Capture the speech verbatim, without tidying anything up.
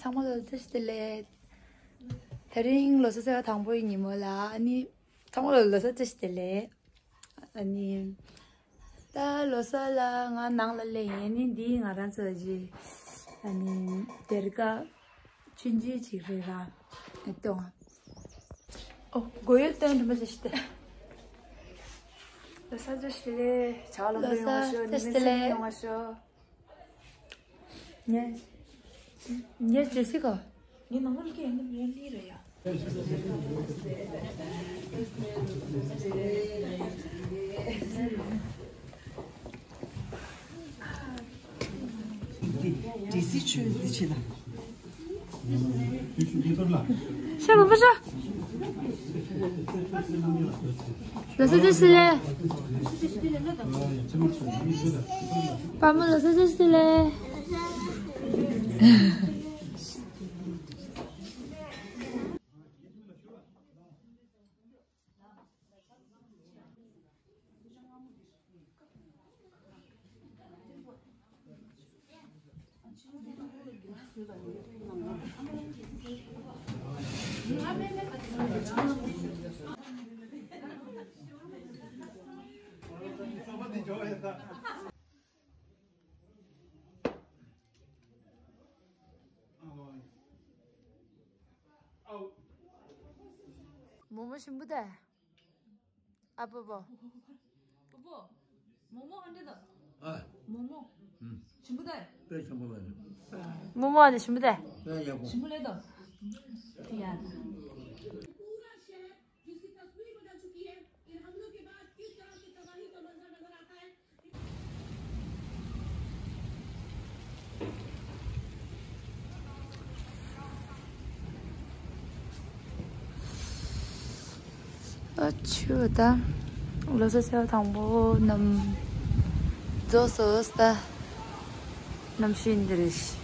ཚང་མ་ལ་བཀྲ་ཤིས་བདེ་ལེགས། དེ་རིང་ལོ་གསར་ཚེས་པ་དང་པོའི་ཉིན་མོ་ལ་ཨ་ནི་ཚང་མ་ལ་ལོ་གསར་བཀྲ་ཤིས་བདེ་ལེགས། ཨ་ནི་ད་ལོ་གསར་ལ་ང་ནང་ལ་སླེབས་ཡིན། ཨ་ནི་འདི་ང་རང་ཚོ་གི་ཨ་ནི་སྡེར་ཁ་ཆུང་ཆུང་ཅིག་རེད་ར། ཨེ་ཏོ། ཨོ་གོ་ཡོད་དོན་དུ་མ་བྱེད་ཤི་ཏེ། ལོ་གསར་བཀྲ་ཤིས་བདེ་ལེགས། བྱ་བ་ལམ་འགྲོ་ཡོང་བ་ཤོག་ལོ་གསར་བཀྲ་ཤིས་བདེ་ལེགས། ཉིན་མཚན་ཡོང་བ་ཤོག་ངས་ངས་ཇེ་སི་ཀོ། ངས་ནང་ལ་སྐད་ཡང་ནམ་ཡང་ལི་རེད་ཡ། ཇེ་སི་ཆོས་འདི་ཆེ་ལ། ཤ་མ་པ་ཤ། ལ་ས་ཏི་སི་ལེ། པ་མ་ལ་ས་ཏི་སི་ལེ། རྨོ་མོ་ཞིམ་པོ་ད། ཨ་པོ་པོ། པོ་པོ། རྨོ་མོ་ཨ་འདྲ་དང་། ཨ། རྨོ་མོ། ཨུམ། ཞིམ་པོ་དང་། དཔེ་ཞིམ་པོ་ལ་ནི། རྨོ་མོ་ཨ་འདྲ་ཞིམ་པོ་དང་། དཔེ་ཡག་པོ། ཞིམ་པོ་ལས་དང་། དེ་ཡ་དང་། ཨ་ཆུ་ད་ལོ་གསར་ཚེས་པ་དང་པོ་ནམ་རྫོགས་སོང་ད། གནམ་གཤིས་འདི་རེད།